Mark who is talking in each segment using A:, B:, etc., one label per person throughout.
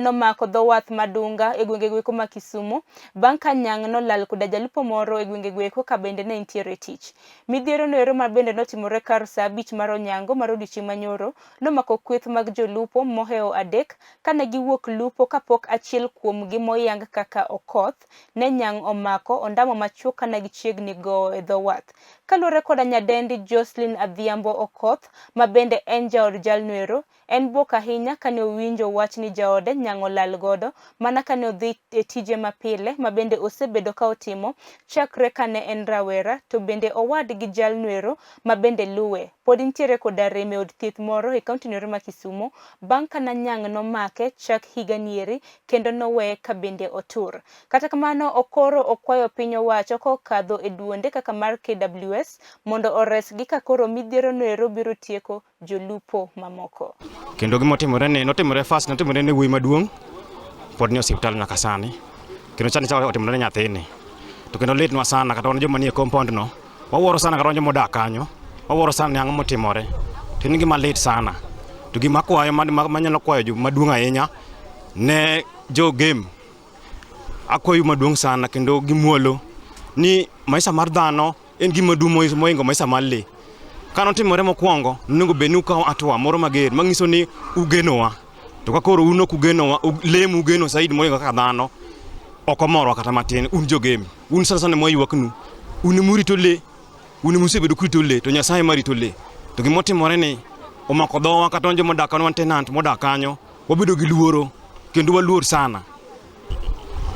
A: Nomako dho wath ma Dunga e gwenge goeko ma Kisumu bang' ka nyang' nolal koda jalupo moro e gwenge goeko ka bende ne entiere e tich. Midhiero noero ma bende notimore kar saa abich mar onyango mar odiochieng' manyoro nomako kweth mag jolupo mohewo adek kane giwuok lupo kapok achiel kuomgi moyang kaka Okoth ne nyang' omako ondamo machuok kane gichiegni gowo e dho wath. Kaluwore koda nyadendi Joseline Adhiambo Okoth ma bende en jaod jalnoero, En bwok ahinya kane owinjo wach ni jaode nyang' olal godo mana kane odhi e tije mapile ma bende osebedo ka otimo chakre kane en rawera to bende owadgi jalnoero ma bende luwe pod nitiere koda rem e od thieth moro e kaontinoero ma Kisumo bang' kana nyang' nomake chak higanieri kendo noweye ka bende otur. Kata kamano okoro okwayo piny owacho kokadho e duonde kaka mar KWS mondo oresgi ka koro midhieronoero biro tieko jolupo mamoko.
B: Kendo gima otimore ni notimore first notimore ne wuoyi maduong' pod ni osiptal nyaka sani kendo sani chako otimore ne nyathini to kendo litnwa sana kata wan joma nie compound no wawuoro sana kata wan joma odak kanyo wawuoro sana ni ang'o motimore to en gima lit sana to gima akwayo manyalo kwayo jo maduong' ahinya ne jo game akwayo maduong' sana kendo gi muolo ni maisha mar dhano en gima duong' mohingo maisha mar lee. Ka notimore mokwongo, nonego bed ni ukawo hatua moro mager manyiso ni ugenowa. To ka koro un ok ugenowa, lee mugeno saidi mohingo kaka dhano, ok omorwa kata matin, un jogem. Un sana sana mwaywaknu. Un emurito lee, un emusebedo kurito lee, to Nyasaye ema rito lee. To gimotimore ni omako dhowa kata wan joma odak kanyo, wan tenant modak kanyo, wabedo gi luoro kendo waluor sana.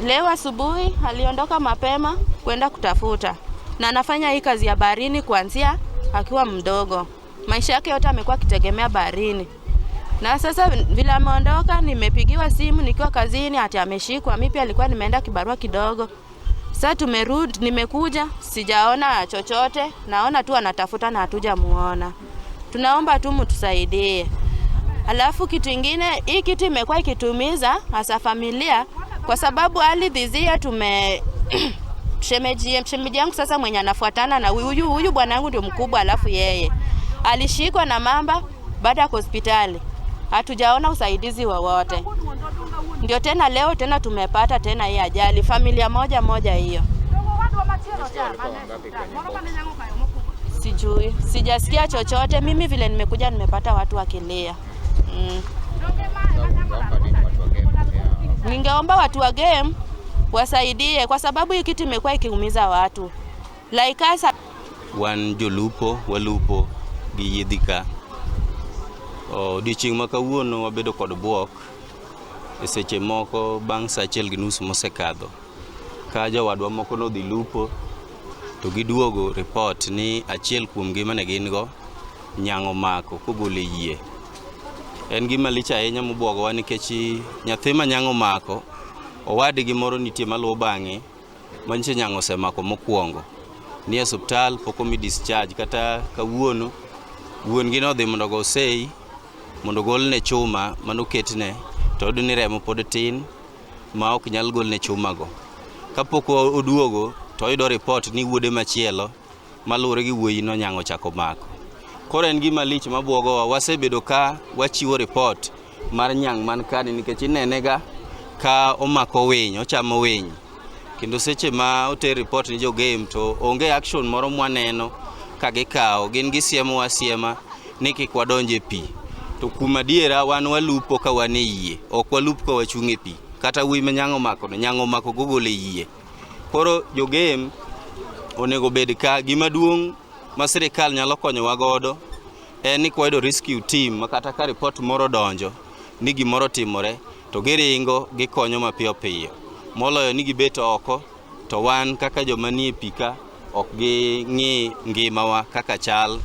C: Leo asubuhi aliondoka mapema kwenda kutafuta, na anafanya hii kazi ya baharini kuanzia akiwa mdogo. Maisha yake yote amekuwa akitegemea baharini, na sasa vile ameondoka, nimepigiwa simu nikiwa kazini ati ameshikwa. Mimi pia alikuwa nimeenda kibarua kidogo. Sasa tumerudi, nimekuja sijaona chochote, naona tu anatafuta na hatujamuona. Tunaomba tu mtusaidie. Alafu kitu ingine, hii kitu imekuwa ikitumiza hasa familia, kwa sababu ardhi tume shemeji shemeji yangu sasa mwenye anafuatana na huyu huyu bwana yangu ndio mkubwa, alafu yeye alishikwa na mamba baada ya hospitali, hatujaona usaidizi wowote. Ndio tena leo tena tumepata tena hii ajali, familia moja moja hiyo. Sijui, sijasikia chochote mimi. Vile nimekuja nimepata watu wakilia. Ningeomba watu wa game wasaidie, kwa sababu hii kitu imekuwa ikiumiza watu like us.
D: Wan jolupo walupo gi yiedhi ka. Odiochieng' ma kawuono wabedo kod buok e seche moko bang' sa achiel gi nus mosekadho ka jowadwa moko nodhi lupo to giduogo report ni achiel kuomgi mane gin go nyang' omako kogolo e yie. En gima lich ahinya mobuogowa nikech nyathi ma nyang' omako owadgi moro nitie maluwo bang'e manyiso nyang' osemako mokwongo. Ni e osiptal pok omi discharge kata kawuono wuon gi nodhi mondo ogo sei mondo ogolne chuma manoketne to oyudo ni remo pod tin ma ok nyal golne chuma go. Kapok oduogo to oyudo report ni wuode machielo maluwore gi wuoyi no nyang' ochako mako. Koro en gima lich mabuogowa, wasebedo ka wachiwo report mar nyang' man kani nikech inene ga ka omako winy, ochamo winy. Kendo seche ma oter report ni jo game to onge action moro mwaneno ka gikawo, gingisiemowa asiema ni kik wadonj e pi. To kuom adiera wan walupo ka wan e yie, ok walup ka wachung' e pi. Kata wuoyi ma nyang' omako no, nyang' omako gogolo e yie. Koro jo game onego bed ka gima duong' ma sirikal nyalo konyowa godo en ni kwayudo rescue team ma kata ka report moro odonjo ni gimoro otimore to giringo gikonyo mapiyo piyo moloyo ni gibet oko to wan kaka joma nie pi ka ok ging'i ngimawa kaka chal.